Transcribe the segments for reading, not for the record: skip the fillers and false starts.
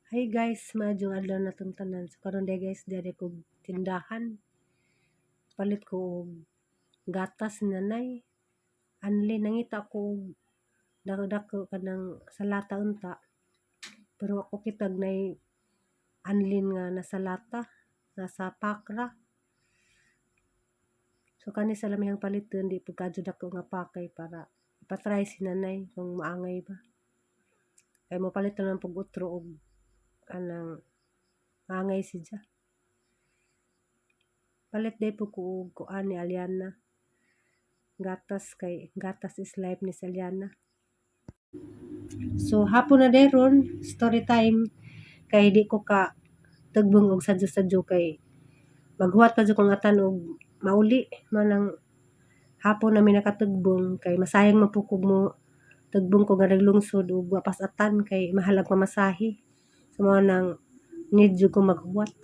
Hi guys, maayong adlaw natong tanan. So karon day guys, diri ko tindahan. Palit ko og gatas ni nanay. Anli nangita ko og dako-dako kanang sa lata unta. Pero ako kitag nay anlin nga nasa lata, nasa pakra. So kani sa lamihang paliton, di pud kadyo dako nga pakay para ipatry si nanay kung maangay ba. Kay mo palit na lang pug utro og kanang angay siya. Palit day po ko og kuan ni Aliana. Gatas kay gatas is life ni si Aliana. So hapon na day ron, story time kay di ko ka tugbong og sadyo-sadyo kay maghuwat pa jud kong atan og mauli manang hapon na mi nakatugbong kay masayang man pud kog mo tugbong ko nga naglungsod ug wa pas atan kay mahal ang pamasahe. So mao nang need jud ko maghuwat.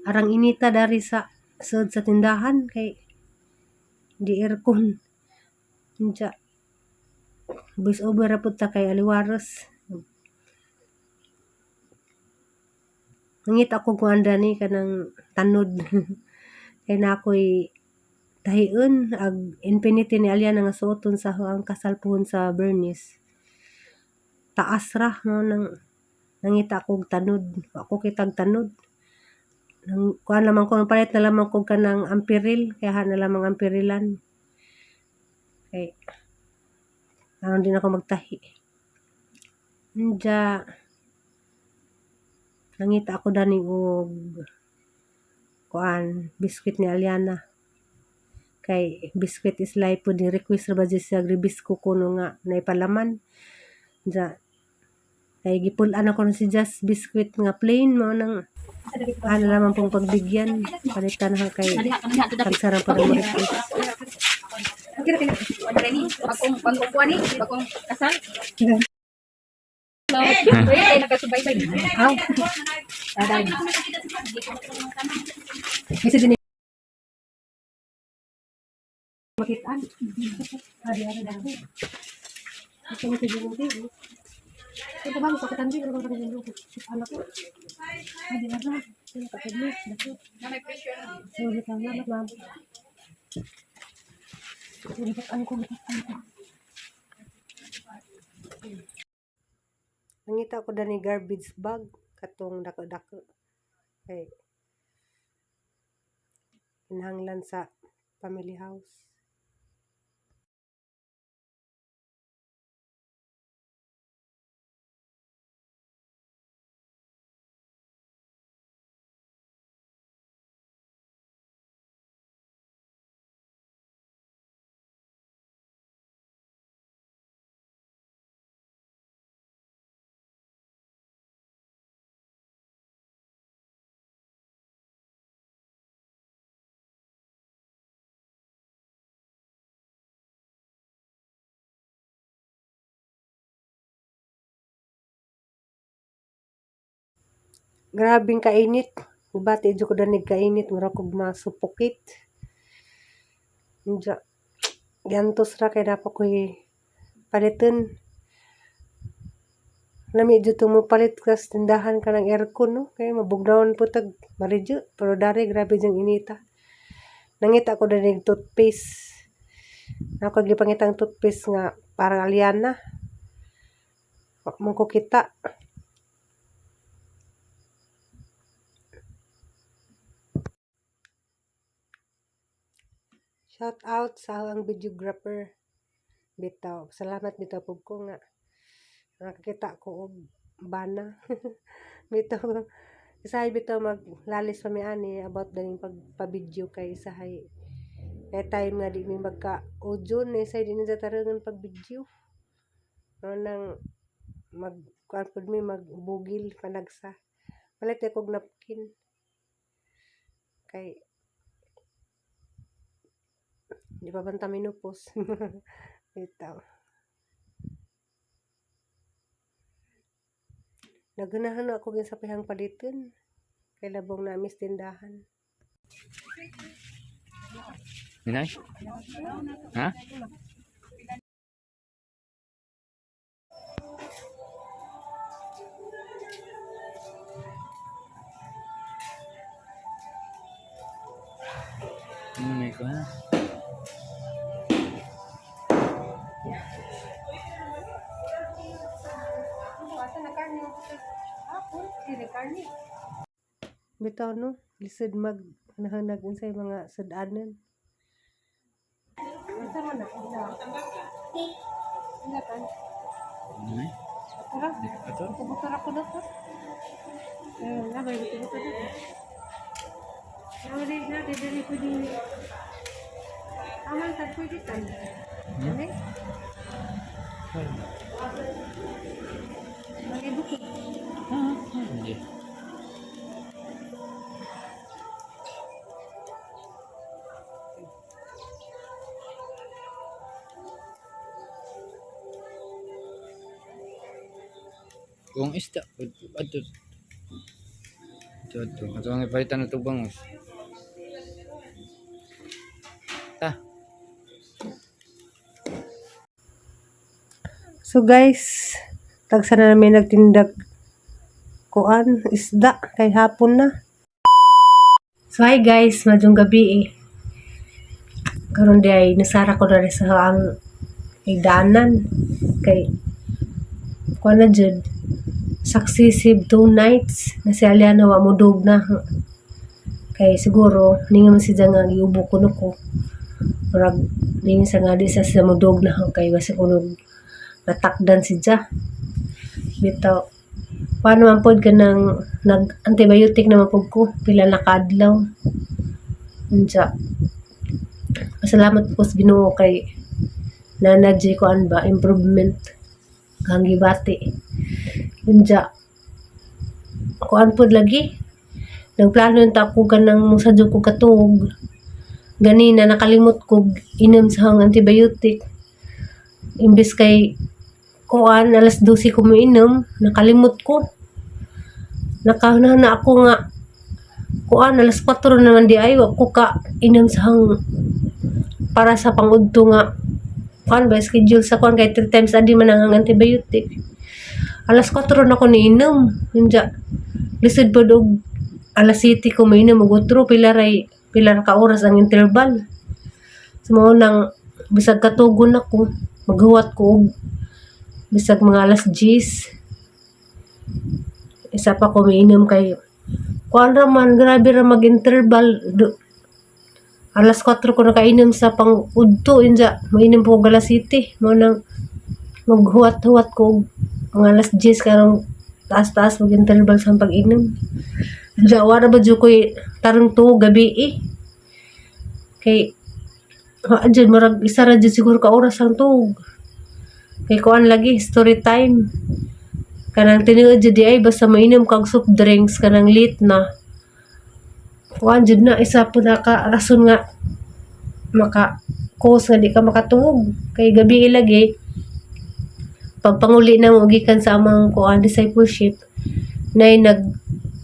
Arang inita dari sa sud sa tindahan kay di aircon. Unsa voice over ra pud ta kay aliwaros. Nangita ko kuan dani kanang tanod kay naa koy tahion ag infinity ni Aliana nga suoton sa ang kasal puhon sa Bernice. Taas ra mao nang nangita ko og tanod. Wa ko kitag tanod. Nang kuan lamang ko, palit na lamang ko kanang ampiril kay na lamang ampirilan. Kay aron din ako magtahi. Unja nangita ako dani og kuan biskwit ni Aliana. Kay biskwit is life pud ni request ra ba jud siya Rebisco kuno nga naipalaman. Unja kay gipul-an ako si Just biskwit nga plain mao nang ano lamang pong pagbigyan palitan ha kay tagsarang pa mo request. Bagong kuan ni, bagong kasal. Eh, nagkasubaybay. Aw. Daday. Kasi din makitaan. Ari ari dako. Ito mo tignan mo. Ito ba sa katandi pero kung katandi ko. Anak ko. Adi ara. Ito katandi dako. Na may pressure. Sorry ka na, ma'am. Sorry ka ko, ko. Nangita ko dani garbage bag katong dako-dako. Kay kinahanglan sa family house. Grabeng kainit. Bati jud ko danig kainit mura kog masupokit. Unja giantos ra kay naa pa koy paliton. Lami jud tong mopalit ka sa tindahan kanang aircon no kay mabugnawon pud tag maridyo pero dari grabe jud inita. Nangita ko danig toothpaste. Naa koy gipangitang toothpaste nga para Aliana. Wa man ko kita. Shout out sa ang videographer. Bitaw. Salamat bitaw pud ko nga nakakita ko og bana. Bitaw isahay bitaw maglalis pa mi ani about daning pagpa-video kay isahay kay time nga di mi magka audio na isahay di ni tarangan pag-video. No nang mag kuan pud mi magbugil panagsa. Palit kog napkin. Kay di pa man ta minupos. Bitaw. Naganahan ako gin sa pihang paliton. Kay labong namis tindahan. Ninay? Ha? Ano may ko ha? Bitaw no, lisod mag nahanag unsay mga sudanan. Unsa man na? Unsa kan? Ano may? Tara, Ato? buto ako na to. Eh, na ba buto dito. Nawali na dili pwede. Aman sa pwede tan. Ano? Mag-ibukod. Hindi. Kung isda, ato. Ato, ato. Ato ang ipalitan ng tubangos. Ta. So guys, tagsa na namin nagtindag kuan isda kay hapon na. So hi guys, madyong gabi eh. Karon di ay nasara ko na rin sa ang higdanan kay kuan na jud, successive 2 nights na si Aliana wa mudog na, kay siguro ningon man siya nga giubo kuno ko, murag ningon sa nga di sa siya mudog na kay basi kuno natakdan si Ja. Bitaw paano man pod ka nang nag antibiotic naman pod ko pila na kaadlaw. Unsa, pasalamat po sa Ginoo kay nana jud ko an ba improvement kang gibati. Unsa, kuan pod lagi, nagplano yung ta ko kanang musadyo ko katuog ganina, nakalimot ko inom sa hang antibiotic imbes kay kuan alas 12 ko moinom. Nakalimot ko, nakahuna ako nga kuan alas 4 naman di ay wa ko ka inom sa hang para sa pangudto nga kuan ba schedule sa kuan kay 3 times a day man ang antibiotic. Alas 4 na ko niinom. Unja, lisod pod og alas 7 ko moinom og otro, pila ray pila ra ka oras ang interval. So mao nang bisag katugon ako, maghuwat ko og bisag mga alas 10 isa pa ko miinom kay kuan ra man, grabe ra mag-interval. Alas 4 ko nakainom sa pang udto, inja mainom po og alas 7. Mao nang maghuwat-huwat ko og mga alas 10 karong taas-taas mag-interval sa pag-inom. Inja wala ba jud ko'y tarong tuo gabi eh, kay wa jud, murag isa ra jud siguro ka oras ang tuog kay kuan lagi, story time. Kanang tinuod jud di ay basta mainom kag soft drinks kanang late na, kuan jud na, isa po na ka rason nga maka cause nga di ka makatuog kay gabi lagi. Pagpanguli na mo gikan sa among kuan discipleship nay nag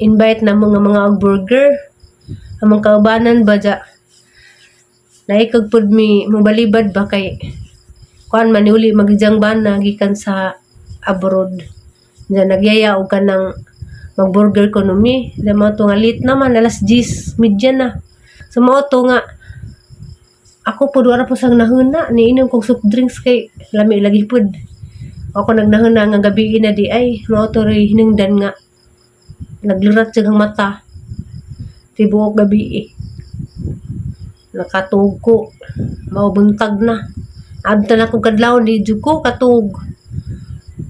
invite na mga og burger among kaubanan ba ja, naikag pud mi mobalibad ba kay kuan man uli magijang bana gikan sa abroad. Diyan nagyaya og kanang mag-burger kuno mi. Diyan mao to nga late naman, alas 10:30 na. So mao to nga ako pud wala po sang nahuna, niinom kog soft drinks kay lami lagi pud. Ako nagnahuna nga gabi na di ay mao to ray hinungdan nga naglurat siya ang mata tibuok gabi eh. Nakatuog ko mao buntag na. Abta na ko kadlawon di jud ko katuog.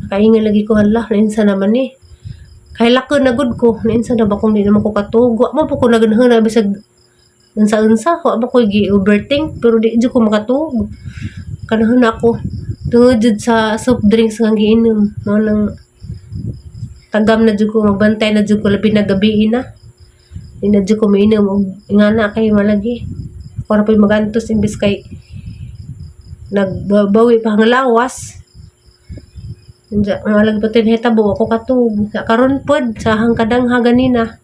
Nakaingon lagi ko, hala, nainsa naman ni. Kay lako na gud ko, nainsa na ba kung di naman ko katuog. Wa man po ko nagnahuna bisag unsa-unsa, wa man ko gi-overthink pero di jud ko makatuog. Kanahon ako tungod jud sa soft drinks nga giinom. Mao nang tagam na jud ko, magbantay na jud ko labi na gabi na. Di na jud ko mainom og ingana kay malagi. Ako ra po'y magantos imbes kay nagbawi pa ang lawas. Unja, malag pa tinahitabo ako katug. Karon pod sa hangkadang ganina.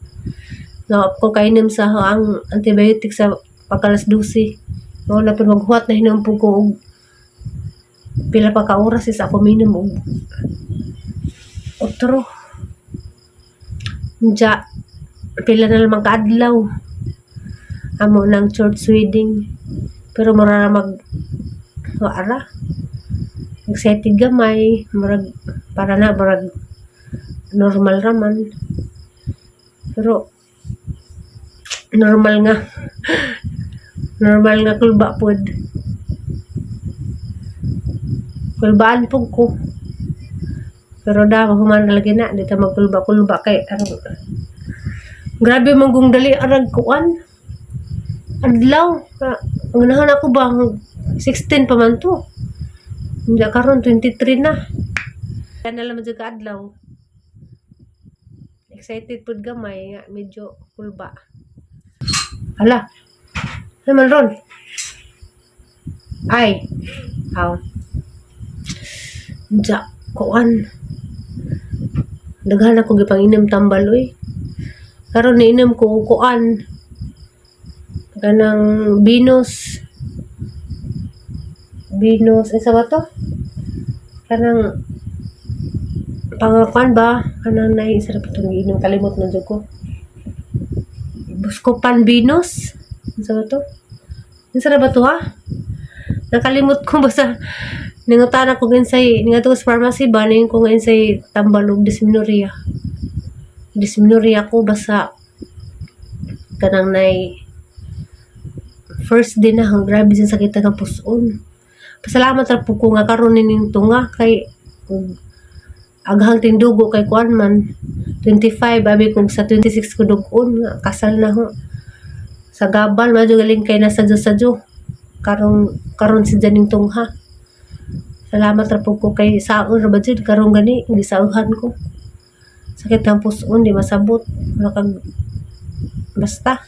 Naop ko kainom sa ang antibiotic sa pagkalas 12. Mao na pud maghuwat na hinuon ko og pila pa ka oras is ako minom og otro. Unja, pila na lamang kaadlaw. Amo ng church wedding. Pero mura ra mag ara. Excited gamay, murag para na murag normal raman. Pero normal nga. Normal nga kulba pod. Kulbaan pud ko. Pero da mahuman na lagi na di ta magkulba-kulba kay arang grabe man kung dali arag kuan. Adlaw, ang ganahan ako ba 16 pa man to. Hindi karon 23 na. Kaya na lang jud ka adlaw. Excited pud gamay nga medyo kulba. Hala. Ano man ron? Ay. Aw. Ja, kuan. Daghan ako gipanginom tambal oy. Karon niinom ko kuan. Kanang Venus. Venus, isa ba to? Kanang pangakuan ba? Kanang nay isa ra itong giinom, kalimot na jud ko. Buscopan Venus. Isa ba to? Isa ra ba to ha? Nakalimot ko basta nangutana ko ginsay ningadto sa pharmacy ba ning ko nga insay tambal og dysmenorrhea. Dysmenorrhea ko basta kanang nay first day na ang grabe sa sakit ng puson. Pasalamat ra po ko nga karon nining tunga kay ug aghang tindugo kay kuan man 25 abi kung sa 26 ko dug-on nga kasal na ho. Sa gabal medyo galing kay nasa sadyo karong karon si Janing tungha. Salamat ra po ko kay saon ra ba jud karon gani gisauhan ko. Sakit ang puson di masabot kag basta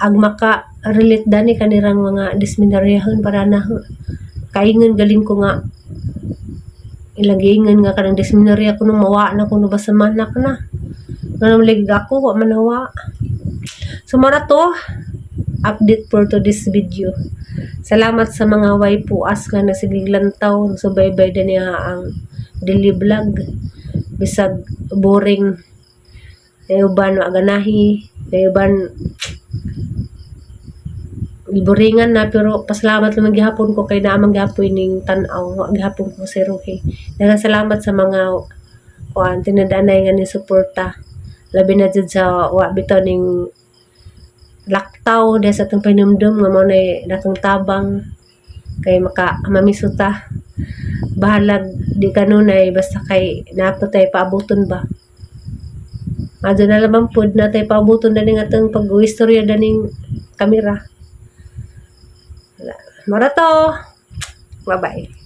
ag maka-relate dani kanirang mga dysmenorrheahon para na kaingon galing ko nga ilang giingon nga kanang dysmenorrhea kuno mawa na kuno basta manak na. Nganong lig ako wa man nawa. So mao na to update for to this video. Salamat sa mga waipuas nga nagsigig lantaw, nagsubaybay din niya ang daily vlog. Bisag boring, kay uban wa ganahi, kay uban giboringan na, pero pasalamat naman gihapon ko kay naa man gihapon ning tan-aw, wa gihapon ko siruhi. Daghang salamat sa mga kuan tinadanay nga ni suporta. Labi na jud sa wa bitaw ning laktaw diha sa atong pahinumdom nga mao nay dakong tabang kay maka mamisuta. Bahalag di kanunay basta kay naa pa tay paabuton ba. Adto na lamang pod na tay paabuton daning atong pag-istorya daning kamera. Wala. Mao ra to. Bye-bye.